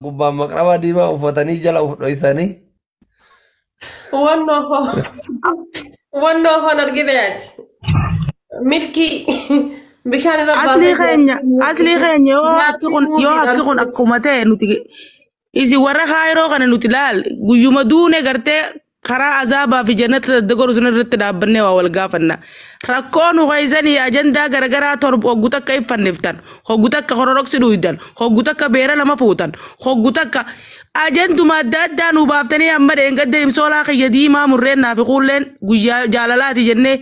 Gubbaan maqrabaa diimaa uffatanii jala uf dhoysanii. Wannoo afaan argite yaati. Milkii bishaan irra Aslii baasee keenya aslii keenya yoo hakki kun yoo hakki kun akkuma ta'e nuti isin warra kaayiroo kana nuti laal guyyuma duune gartee karaa azaabaa fi jannata daddagoru sun irratti dhaabbannee waa wal gaafanna. Rakkoo nu keessanii ajandaa garagaraa torba hoggu takka iffanniftan, hoggu takka hororoksi dhuydan, hoggu takka beera lama fuutan, hoggu takka ajanduma adda addaa nu baaftanii amma dheengadda imsoolaa kiyya diimaa murreen fi kuulleen guyyaa jaalalaati jennee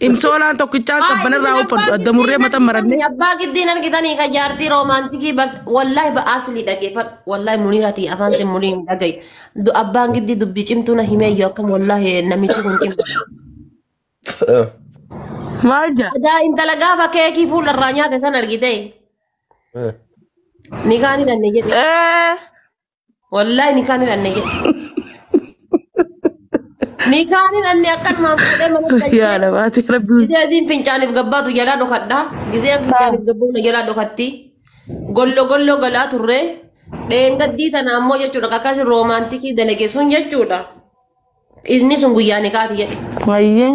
imsoolaan tokkichaan qabbanarraa uffadhu adda murree mata maranne. Abbaa giddiin argitanii ka jaartii romantic wallaahi asli dhageeffadhu, wallaahi muniirati afaan sin muniin hin dhagayu. Abbaan giddii dubbii cimtuu na himee iyyuu akkam wallaahi namichi kun cimtu. Maal jaa? Adaa intala gaafa keekii fuula irraa nyaate san argite. Ni kaan hidhanne jedhe. Ee. Wallaahi ni kaan hidhanne jedhe. Ni kaan hidhanne akkanumaan fuudhee mana Yaa galchee. lamaati rabbi. Gizee asiin fincaaniif gabbaatu jalaa dhokadha. Gizee fincaaniif gabbaatu jalaa dhokatti. Gollo gollo galaa turre. Dheengaddii tana ammoo jechuudha akkasi romantic dalage sun jechuudha. Inni sun guyyaa nikaati jedhe. Wayyee.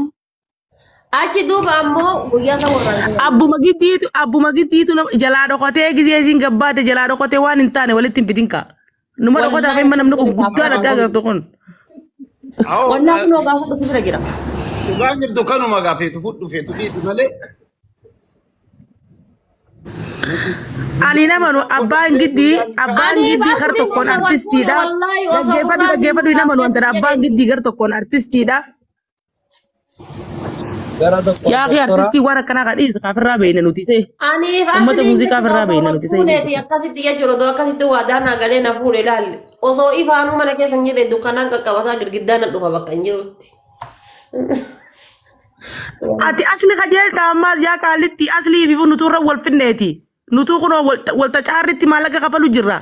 Achi duuba ammoo guyyaa san warraan. Abbuma giddiitu jalaa dhokatee gizee isiin gabbaate jalaa dhokatee waan hin taane walitti hin fidin kaa. Numa dhokataa fi namni kun guddaan adda agartu kun. Wallaahi kunoo gaafa dhufu bira jira. Dhugaan jirtu kanuma gaafeetu fudhu feetu dhiisi malee. Ani namanu abbaan Ani giddii gar baasni tokkoon wal fuune artistiidha. wallaahi osoo Dhaggeeffadhu gurraan dhaggeeffadhu hin amanu wanta abbaan giddii gar tokkoon artistiidha. Gara tokkoon Yaa fi doktora. artistii waan akkanaa kan dhiisu kaafirraa beekne nuti see. Aniif Uummata asliin muuziqaa jechuudha ofirraa osoo beekna wal nuti see. fuuneeti akkasitti jechuudha odoo akkasitti waadaa naa galee na fuudhe ilaalle. Osoo ifaanuu mana keessa hin jirre dukkanaan qaqqabataa girgiddaa na dhufa bakka hin jirutti. Ati asli qajeelta ammaas yaa qaalitti aslii fi nutuurra wal finneeti. Nutuu kunoo walta caarritti maallaqa kafalu jirra.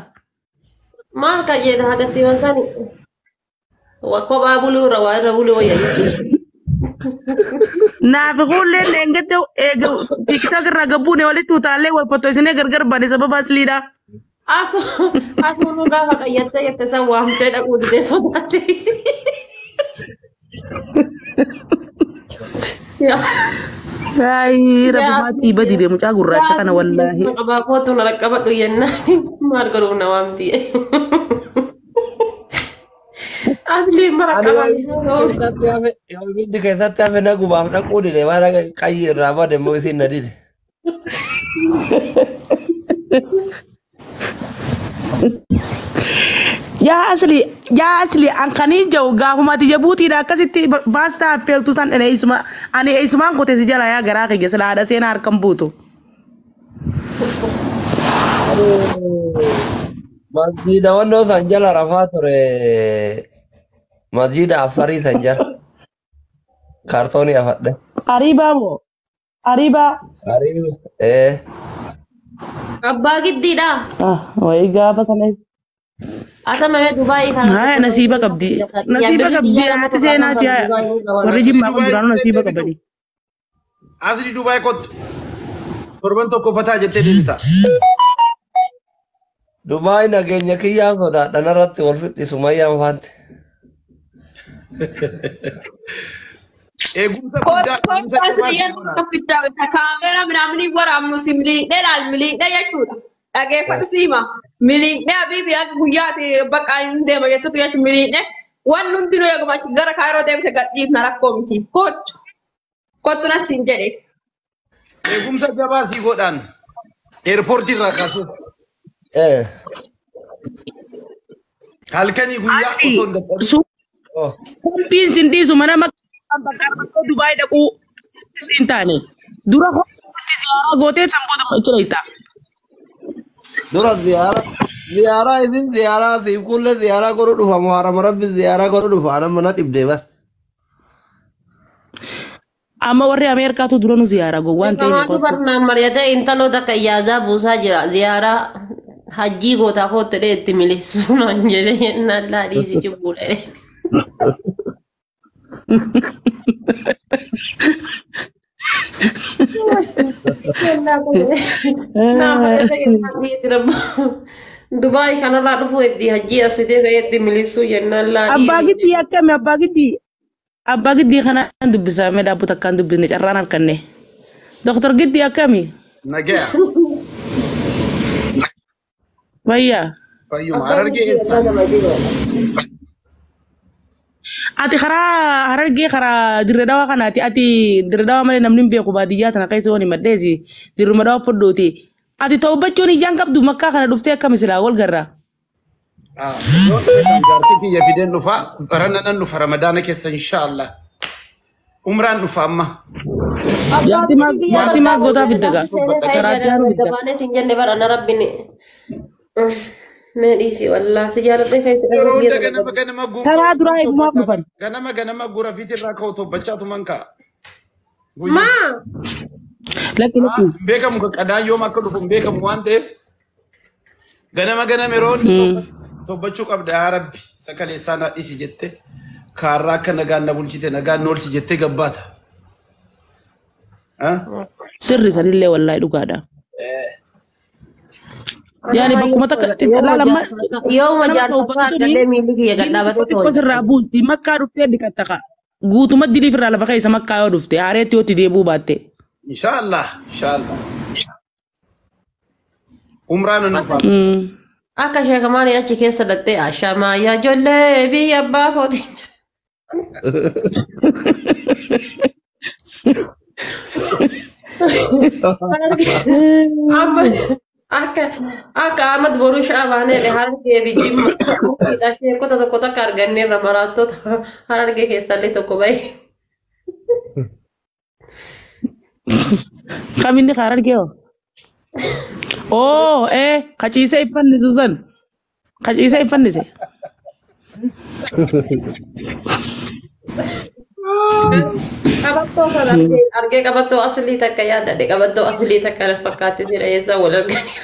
Maal qajeelta hagatti masani? Kophaa buluu irra waa irra buluu wayya jechuudha. Naafi kuulleen dheengadde eega TikTok irraa gabbuune walitti utaallee wal fotoisinee gargar bane sababa asliidha. Asu asuunu gaafa qayyattee jette san waamtee dhaquu didee sodaatte. Ayi rabbi maatii badi bee mucaa gurraacha kana wallaahi. Qabaa kootu na raqqabadhu jennaan maal godhuuf na waamti. Asliin bara Ani yoo qabaa. keessatti hafe yoo ibiddi keessatti hafe na gubaaf dhaquu dide waan akka qayyi irraa bade immoo isin na dide. Yaa asli an kaniin jiru gaafuma ati jabuutiidha akkasitti baastaa affeeltu san eessuma ani eessumaan qote si jala yaa garaa kiyya sila haadha seenaa harkan buutu. Masjiida wannoo san jala rafaa ture. Masjiida afarii san jala. Kaartoonii afadhe. Ariibaa moo? Ariibaa. Ariiba. Ee. Abbaa giddiidha. Ah, wayii gaafa sana. Asamamee Dubaayii kana. Haa nasiiba qabdi. Nasiiba qabdi haati seenaati haa. Warri jimmaa kun duraanuu nasiiba qabani. Asli Dubaay kottu. Torban tokko fataa jettee deebita. Dubaay nageenya kiyyaan sodaadhan irratti wal fixi sumayyaan faante. Eegumsa guddaa eegumsa cimaa si godha. Tokkicha kaameera minamni waraabnu si miliidhee laal miliidhee jechuudha. Dhageeffatu siima. Miliidhee abiibi akka guyyaati bakka hin deema jettutu jechuudha miliidhee. Wanni hundinuu eeguma achi gara kaayiroo deemte gadhiifna rakkoo miti. Kottu. Kottu nas siin jedhe. Eegumsa jabaa si godhaan. Airportii irraa kaasee. Ee. Halkanii guyyaa Asli osoo hin dadhabin. Oh. Pompiin sin dhiisu mana bakka bakka Dubaay dhaquu hin taane. Dura ho'itti ziyaaraa gootee san booda achi dhayita. Dura ziyaaraa ziyaaraa isin ziyaaraa siif kulle ziyaaraa godhu dhufa muharama rabbi ziyaaraa godhu dhufa anam mana dhibdee bar. Amma warri Ameerikaatu dura nu ziyaaraa gowwaan ta'e Beekamaatu kottu. barnaan mari'atee intaloo takka ijaazaa buusaa jira. Ziyaaraa hajjii gootaa kootti dhee itti milisu naan jedhee jennaan laadhiisi cubbuudha. Naa fudhatee jennaan dhiisi rabba. Dubaay kanarraa dhufuu heddii hajjii asitee ka'eetti milisuu jennaan laa Abbaa dhiisii. giddii akkami abbaa giddii abbaa giddii kanaan dubbisaa mee dhaabbata akkaan dubbisne carraan harkanne. Doktor giddii akkami? Nagaya. Fayyaa. Fayyuma Abbaan Harargee giddii eessa? abbaa nama jiru. Ati karaa Harargee karaa dirree dhawaa kanaati. Ati dirree dhawaa malee namni hin beeku baadiyyaa tana keessa waan himadheesi. Dirruma dhawaa foddooti. Ati ta'ubbachuun iyyaan qabdu makkaa kana dhuftee akkami silaa wal garraa? Yoo jaartii kiyya fideen dhufa barana nan dhufa Ramadaana keessa inshaallah. Umraan dhufa amma. Abbaa Jaartii maal giddii biyya jaartii maal bardaa gootaa boodee fidda gaa? gaafa seenee ka'ee Karaa itti aanuu fidda. gaggabaaneet hin jenne bara na rabbini. Mee dhiisii wallaa si jaaladhee keessa Yeroo dhabuu biyya hunda tana ganama gabu. ganama Karaa guutuu duraa eegumaaf tobbachaa dhufan. ganama ganama gura fiitirraa ka'u tobbachaatu man ka'a. Guyyaa Maa Lakki lakki. hin beekamu kan qadaan yoom akka dhufu hin beekamu waan ta'eef ganama ganama yeroo hundi tobbachuu qabda yaa rabbi sakaleessaa na dhisi jette kaarraa akka nagaan na bulchite nagaan na oolchi jettee gabbaata. Sirri sanillee wallaahi dhugaadha. Yaani bakkuma takka laalamma yooma nama jaarsa fa'aa to'ubbatu argadhee miilli kiyya gad dilii dhaabatee xiqqoo too'e. sirraa buusti makkaa dhuftee dhiqatta ka. Guutummaa dilii firraa lafa keessa makkaa yoo dhufte haareetti yoo itti deebi'uu baatte. Inshaallah inshaallah. Umraan nu dhufa. Akka sheekamaanii achi keessa dhattee ashamaa yaa ijoollee biyya abbaa kooti. Amma akka akka Ahmad boruu shaabaanee harargee fi jimma sheekota tokko tokko arganneerra maraattota harargee keessallee tokko bahe. Kaminni karaa argee hoo? Oo ee kaciisee iffannisu san kaciisee iffannise. Qabattoo sana argee qabattoo aslii takka yaadadhe qabattoo aslii takka na fakkaatti jedha eessaa wal arganiira.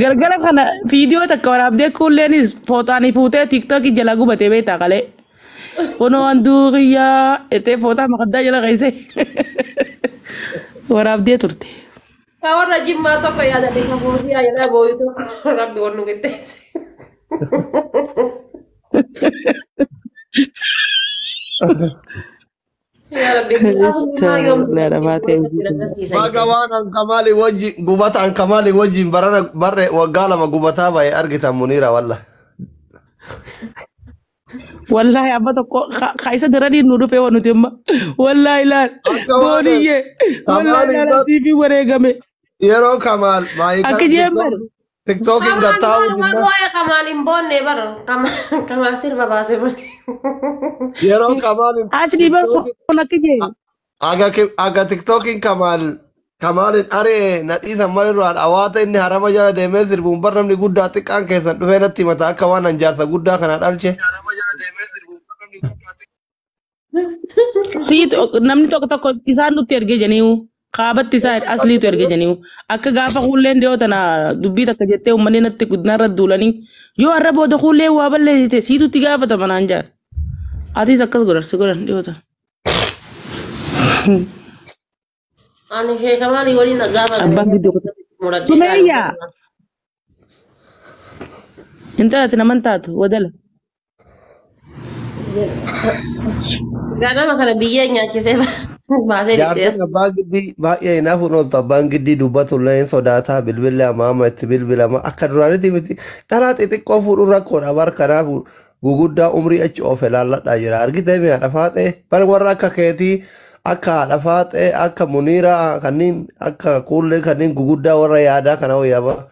Galgala kana viidiyoo takka waraabdee kuulleenis fooxaanii fuutee tiiktookii jala gubatee beektaa qalee. Kunoo handuu xiyyaa ettee fooxaa maqaddaa jala keesse waraabdee turte. Ka warra jimmaa tokko yaadadhe ka boosiyaa jedhaa booyu tokko rabbi wannu qixxeesse. Yaa rabbi asummaa yoom Baga waan an Kamaali wajjin gubata an Kamaali wajjin barana barre waggaa lama gubataa bahe argitan Muniira walla. Wallahi abba tokko ka isa daranii nu dhufee waan nuti amma wallahi laal Akka waan booniyyee wallahi Kamaali laal bar asiifii wareegame yeroo Kamaal maayikal akka jeen bar tiktookin Kamaan gattaa'u maal jinnaan waa'ee Kamaal hin boonne bara Kamaal sirba baase malee. yeroo Kamaal asii bar kun akka jeen aga tiktookin Kamaal Kamaalin ari'e nadhiisan malirraan hawaata inni harama jala deemee sirbuun bar namni guddaa xiqqaan keessan dhufee natti himata akka waan an jaarsa guddaa kana dhalche. Sii namni tokko tokko isaan nutti ergee jeniyu kaabatti isaa asliitu ergee jeniyu akka gaafa kuulleen dhiyoo tana dubbii takka jettee uummanni natti guddinarra duulanii yoo har'a booda kuulleen waa balleessite siitutti gaafatama naan jaan atis akkas godhan si godhan dhiyoo tana. Ani sheekamaalii waliin azaaba Abbaan gidduu kutu. muradhee Sumeeyyaa intala ati naman taatu wadala. Ganama kana biyyee nyaachisee baasee Jaartiin dhitteessa. abbaa giddii baay'ee hinaafuun ooltu abbaan giddii dubbatullee hin sodaataa bilbilli ammaa amma itti bilbilama akka duraanitti miti dhalaa xixiqqoo fuudhuun rakkoodha bar kanaaf guguddaa umrii achi oofe laalladhaa jira argitee mi haadha faaxee bar warra akka keetii akka haadha faaxee akka muniiraa kanneen akka kuullee kanneen guguddaa warra yaadaa kana wayyaa bara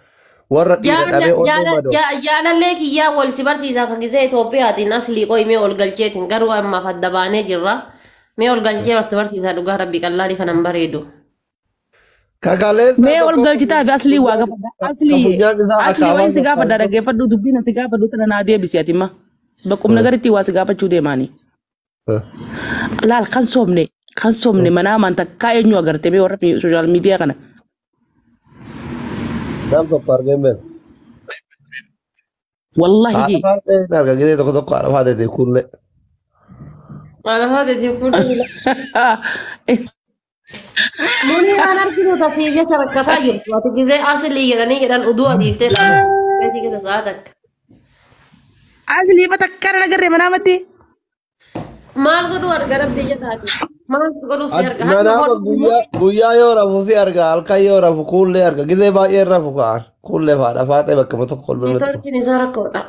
warra dhiira dhabee onnee madoo. Jaalallee kiyyaa wal si barsiisaa kan gisee Itoophiyaatiin aslii qoy mee ol galcheetiin garuu ammaaf adda baanee jirra. Mee ol galchee wal si barsiisaa dhugaa rabbi qallaalii kanan bareedu. Kakaleessa Mee ol tokko galchitaa fi aslii waa gaafadha. ka Aslii funyaan isaa aslii akaawaa wayin si gaafadha fakkaatu. dhaggeeffadhu dubbiin si gaafadhu tana naa deebisi ati imma. Bakkuma nagaritti waa si gaafachuu deemaani. Laal kan soomne manaa amantaa takkaa eenyu agarte mee warra sooshaal miidiyaa kana. Nam tokko argeen beeku. Wallahi Haadha jee. faaxee hin arga gisee tokko tokko haadha faaxeeti kuullee. Maal hafaa teetiif kun Muniraan arginu tasiif jecha rakkataa jirtu. Ati gizee asilii jedhanii jedhan uduu adiiftee laata. Beetii keessa sa'a takka. Aslii bata kana nagarree manaamatti. Maal godhuu arga rabbi jedhaati. Maal godhuu si arga. Manaama guyyaa yoo rafu si arga, halkan yoo rafu kuullee arga, gizee baay'ee rafu ka'an kuullee faadha faaxee bakkuma tokko ol birratti. Neetwoorkiin isaa rakkoodha.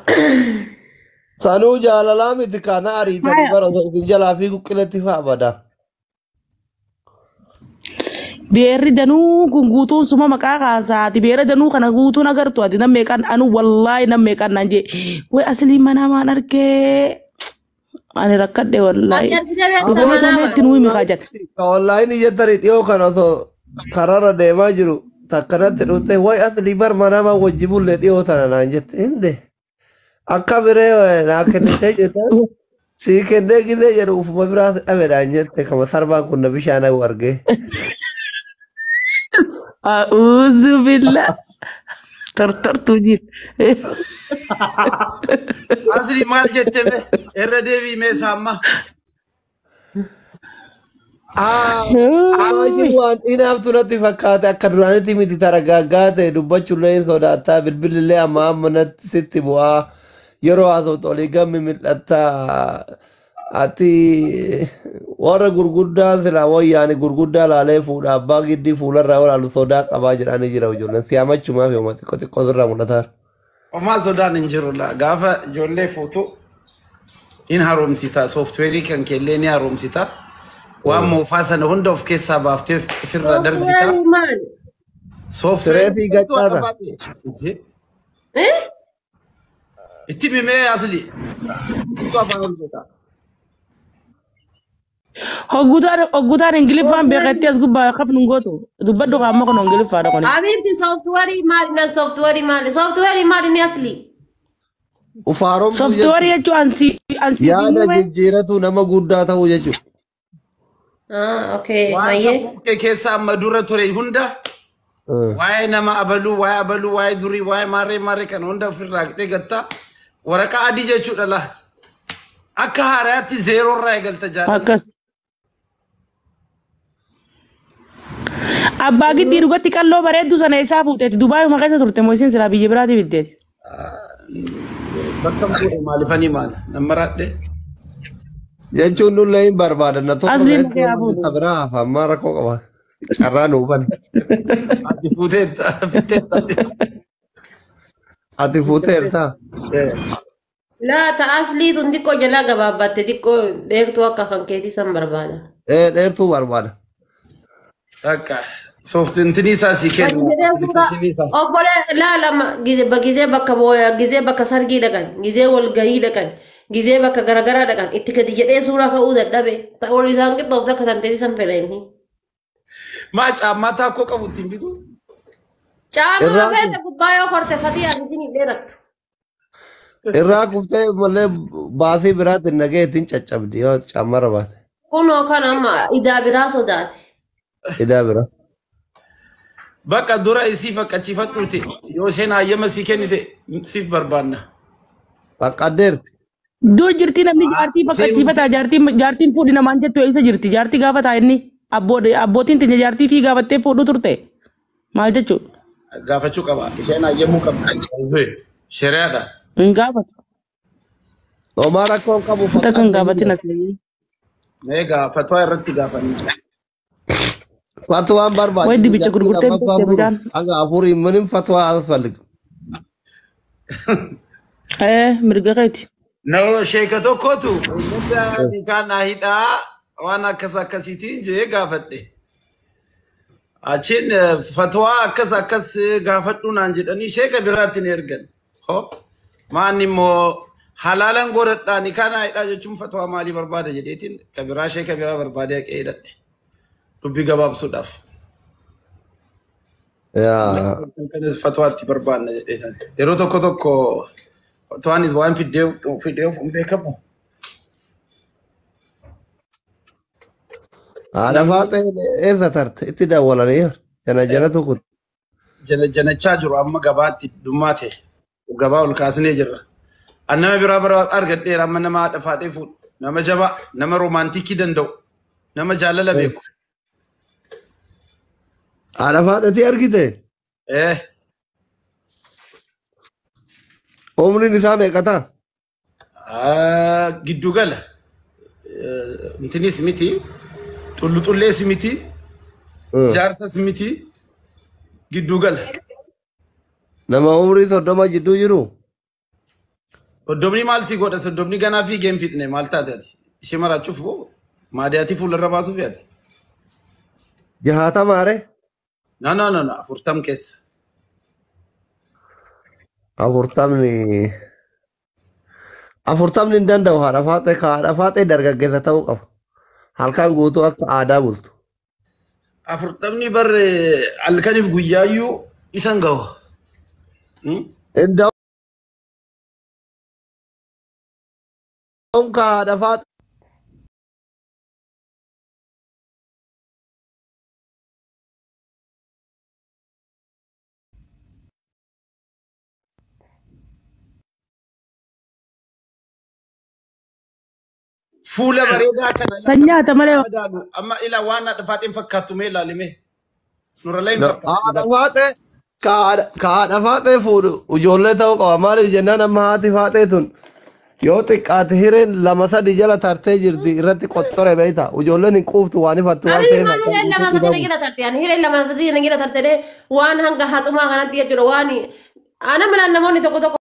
Sanuu jaalalaa miti kana ariitanii bara osoo isin jalaa fiigu qiletti fa'a bada. Beerri danuu kun guutuun suma maqaa kaasaati. Beera danuu kana guutuun agartu ati nam meeqaan anu wallaahi nam meeqaan naan jee. Way aslii manaamaan argee. Ani rakkadhe wallaahi. Ati argitee beekta Dhuguma manaama. itti nuyi miqaa jala. Onlaayinii jettanii dhiyoo kana osoo karaarra deemaa jiru takkanatti dhufte way aslii bar manama wajji bulle dhiyoo tana naan jette hinde. Akka biree naa kennitee jettan sii kennee gizee jedhu ufuma biraa dhabe naan jette kama sarbaan kun na bishaan hagu argee. A'uuzu billah. Tortortuu jira. Asli maal jette mee? Irra deebii mee saamma. Ishin waan inaaftu natti fakkaate akka duraanitti miti taragaaggaa ta'e dubbachuullee hin sodaattaa bilbilillee amma amma natti sitti bu'aa yeroo haasoftu olii gammi mil'attaa ati warra gurguddaa silaa wayyaani gurguddaa laalee fuudha abbaa giddii fuularraa olaalu sodaa qabaa jedhanii jira ijoolleen si'amachumaaf yooma xiqqoo xiqqoo sirraa mul'ataa. Homaa sodaan hin jiru laa. Gaafa ijoollee fuutu hin haaromsita. Sooftiweerii kan keellee ni haaromsita. Waan moofaa sana hunda of keessaa baaftee ofirraa darbita. Sooftiweerii maali? Sooftiweerii Sireetii gaccaata. Eh? Itti mimee asli. Afaan ol beekaa. Hoggutaan Ingiliffaan beeketti as gubbaa kafnu gootu. Dubbadhu qaama kun Ingiliffaadha kuni. Habiibti sooftiweerii maali? Na sooftiweerii maali? Sooftiweerii maali ni asli? Ufaaromtuu Sooftiweerii jechuun ansii yaada muume. jijjiiratu nama guddaa ta'uu jechuudha. Ah, okay. Waan Hayyee. sammuu kee keessa amma dura ture hunda waa'ee nama abaluu, waa'ee abaluu, waa'ee durii, waa'ee maarree maarree kana hunda ofirraa qixee gattaa. Waraqaa adii jechuudha laa. Akka haaraatti zeeroo irraa eegalta jaalala. Akkas. Abbaa giddii dhugatti qalloo bareedduu sana isaa fuuteeti. Dubaayuma keessa turte moo isin silaa biyya biraatii fiddeeti? Bakka fuudhe maalifanii maal? Nama raadhe. Jechuun nullee hin barbaadanna tokko Asliin maqaa fuudhu. ta biraa hafa ammaa rakkoo qaba. Carraa nuu bane. Ati fuuteetta fitteetta. Ati fuuteerta. Laa ta aslii tun xiqqoo jalaa gabaabbatte xiqqoo dheertuu akka kan keetii san barbaada. Ee dheertuu barbaada. Akka sooftintinii isaa si kenna. Obbolee laa lama gizee bakka booya gizee bakka sargii dhaqan gizee walgahii dhaqan gizee bakka garagaraa dhaqan itti gadi jedhee suuraa ka'uu dadhabe ta ol isaan qixxoofte akka tan teessisan fedha inni. Maa caammaa taakkoo qabu ittiin bitu? Caammaa Irraa feete gubbaa yoo korte fatii akkasiin hin dheerattu. Irraa kuftee malee baasii biraatti nagee ittiin caccabdi yoo caammarra baate. Kunoo kan amma idaa biraa sodaate. Idaa bira. Bakka dura isii fakkachiifadhuuti. Yoo isheen hayyama sii kennite siif barbaanna. Baqqaddeerti. Iddoo jirti namni jaartii fakkachiifata jaartiin fuudhi namaan jettu eessa jirti jaartii gaafataa inni abbootiin tinya jaartii fi gaafattee fuudhu turte maal jechuu Gaafachuu qaba. Isheen hayyamuu qabda. Shari'aadha. hin gaafatu Homaa rakkoon qabu takka hin faqqadde gaafatin hin asli Egaa fatwaa irratti gaafanna. Fatwaan way barbaachisu dibicha jaartii gurgurtee lammaffaa bitatte fuudhuuf midhaan haga afurii manin fatwaa alfalligu. ee mirga keeti Nama sheeka tokkotu nikaa naa hidhaa waan akkas akkasiitiin jee gaafadhe. Achiin fatwaa akkas akkas gaafadhu naan jedhanii sheeka biraatti ni ergan. Ho maan immoo halaalan godhadhaa nikaa naa hidhaa jechuun fatwaa maalii barbaada jedheetiin ka biraa sheeka biraa barbaadee haqee hidhadhe. Dubbii gabaabsuudhaaf. Yaa. Kanas fatwaatti barbaanna jedheetan. Yeroo tokko tokko fatwaanis waan fiddee hin beekamu. Haadha faaxee eessa tarte itti dawwalanii jana jana tokko. Jana janachaa jiru amma gabaatti dhummaa ta'e gabaa ol kaasnee jirra. An nama biraa bara argadheera amma nama haadha faaxee fuudhu nama jabaa nama roomaantikii danda'u nama jaalala beeku. Haadha faaxeetii argite? Eh. Umriin isaa meeqa ta'a? Ah, giddu gala. Intinis miti. Xullu xullees miti. Jaarsas miti. Giddu gala. Nama umrii 30 jidduu jiru? Soddomni maal si godha? Soddomni ganaa fiigee hin fixne maal taate ati? Ishee maraachuuf moo? Maadiyaatii fuularra baasuuf yaati? 60 are? No, no, no, no, 40 keessa. 40ni 40ni hin danda'u haadha faaxee ka haadha faaxee dargaggeessa ta'uu qaba. Halkan guutuu akka aadaa bultu. 40ni bar halkaniif guyyaayyuu isan gahu. Inda'uun ka haadha faaxee. Fuula bareedaa kana San nyaata malee. madaalu amma ila waan haadha faaxeen fakkaattu mee ilaalime. Nurra hin No, fakkaattu. haadha faaxee ka haadha faaxee fuudhu ijoollee ta'uu qaba. Maaliif jennaan amma haati faaxee tun yoo xiqqaate hireen 2 3 jala tartee jirti irratti qoxxore beeyta. Ijoolleen hin quuftu waan ifattu waan Ani ta'eef maal halkan hireen 2 guutuu 3 na bahu. jala tarte ani hireen 2 3 na jala tarte waan hanga haxumaa kanatti jechuudha waan ana malaan namoonni tokko tokko.